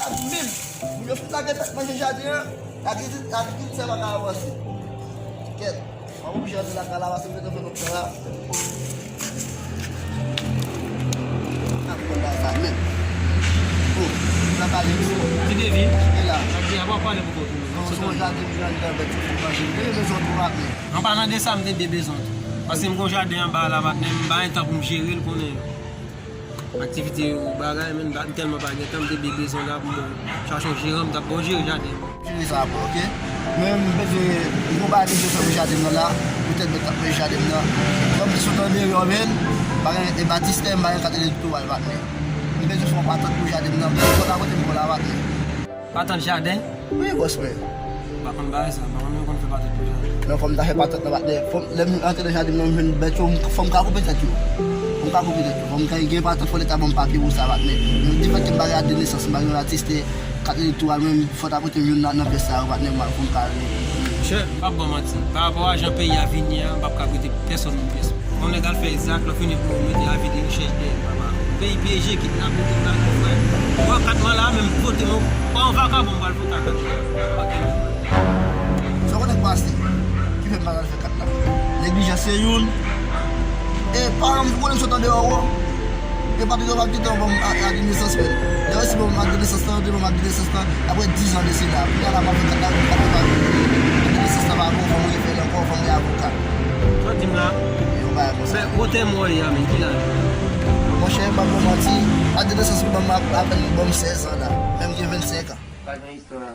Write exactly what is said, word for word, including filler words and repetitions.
Menm, moun yo fin lage tèt manje jaden an, agrikiltè pa ka avanse. Kèt, mwen oblije antre lakay la, paske m gentan fè lòt tan la. N ap pran bagay sa menm. Oh, nan pale tou. Ti Devi. E la. Ak di, apa w pale pou kont ou? Non, se yon jaden m jwenn nan bèt yo fè manje. M te bezwen tou, patnè. An palan de sa, m te byen bezwen tou. Paske m gon jaden anba la, patnè, m pa gen tan pou m jere l, konnen. Aktivite yo, bagay, men m tèlman pa gen tan, m te byen bezwen la pou mwen chache yon jeran, m t ap bon jere jaden. Jere sa apre, oke? Men m bezwen, m gon bagay bezwen fè pou jaden m nan la, poutèt bèt ap manje jaden m nan. Lè m te sot andeyò, men, m pa gen e batistè, m pa gen kat elektoral, patnè. M bezwen fè yon patant pou jaden m nan, men fò ta kote m pou la, patnè. Patant jaden? Wi, bòs mwen. M pa konn bagay sa, m pa konn menm konn fè patant pou jaden. Non, fò m ta fè patant nan, patnè. Fò m, lè m antre nan jaden m nan, m jwenn bèt yo, m, fò m ka koupe tèt yo. Fò m ka koupe tèt yo. Fò m ka gen patant, fò Leta ban m papye pou sa, patnè. Men difèt ke m pa gen kat de nesans, m pa gen batistè, kat elektoral, men fò ta prete m youn nan, nan pyès sa yo, patnè, m fò m ka ale. Chè, m p ap ba w manti. Pa rapò a jan peyi a vini a, m p ap ka prete pèsonn yon pyès. Yon nèg al fè egzak, lè w fini pou w mete avi de rechèch dèyè l, papa. Peyi pyeje, kidnape, tout bagay, frè. Ou wè kat mwen la, menm kote mwen, pa yon vakabon m pral vote a kat mwen. Sa w konnen k pase? Ki fè m pa t al fè kat la? Neglijans se youn. E paran m, ou konnen m sot andeyò, wo. E pa pito, pa pito, ban m a, a de nesans, men. Lè yo si ban m a de nesans lan, yo ban m a de nesans lan, apre diz an de sila. Kounye a la, m ap fè kat la, m ap fè kat la. A de nesans lan pa bon, fò m refè l ankò, fò m gen avoka. Sa w di m la? Yo bay konsa. Men, wotè mwen ye a, men, ki laj ou? Monchè, m p ap ba w manti, a de nesans li ban m ap, apèn ban m sèz an la. Men m gen vennsenk an. Pa gen istwa.